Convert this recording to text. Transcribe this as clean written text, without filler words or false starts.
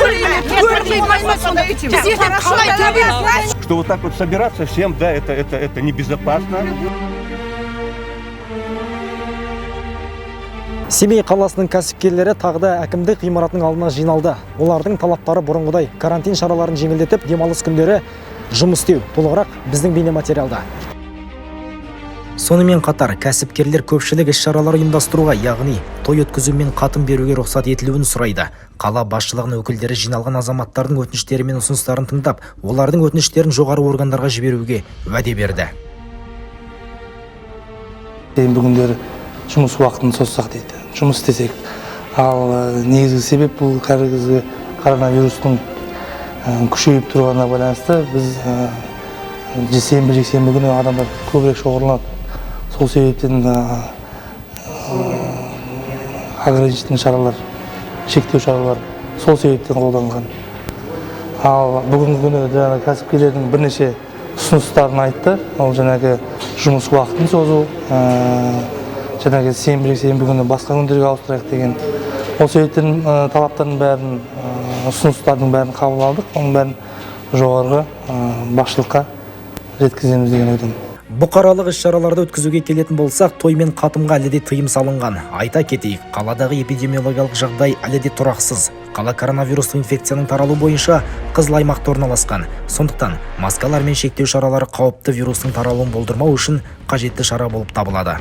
Біз ертең қалай төлейміз? Что вот так вот собираться всем, да, это небезопасно. Семей қаласының кәсіпкерлері тағы да әкімдік ғимаратының алдына жиналды. Олардың талаптары бұрынғыдай: карантин шараларын жеңілдетіп, демалыс күндері жұмыс істеу. Толығырақ біздің бейнематериалда. Сонымен қатар кәсіпкерлер көпшілік іс-шаралар ұйымдастыруға, яғни той өткізу мен қатым беруге рұқсат етілуін сұрайды. Қала басшылығының өкілдері жиналған азаматтардың өтініштері мен ұсыныстарын тыңдап, олардың өтініштерін жоғары органдарға жіберуге уәде берді. Сенбі күндері жұмыс уақытын созсақ дейді, жұмыс істесек. Ал негізгі себеп бұл қазіргі коронавирустың күшейіп тұрғанына байланысты. Біз сенбі, жексенбі күні адамдар көбірек шоғырланады, сол себептен ограничительный шаралар, шектеу шаралар сол себептен қолданылған. Ал бүгінгі күні жаңағы кәсіпкерлердің бірнеше ұсыныстарын айтты. Ол жаңағы жұмыс уақытын созу, жаңағы сенбі, жексенбі күні басқа күндерге ауыстырайық деген. Ол себептен талаптардың бәрін, ұсыныстардың бәрін қабыл алдық. Оның бәрін жоғарғы басшылыққа жеткіземіз деген ойдамын. Бұқаралық іс-шараларды өткізуге келетін болсақ, той мен қатымға әлі де тыйым салынған. Айта кетейік, қаладағы эпидемиологиялық жағдай әлі де тұрақсыз. Қала коронавирустық инфекцияның таралуы бойынша қызыл аймақта орналасқан. Сондықтан маскалар мен шектеу шаралары қауіпті вирустың таралуын болдырмау үшін қажетті шара болып табылады.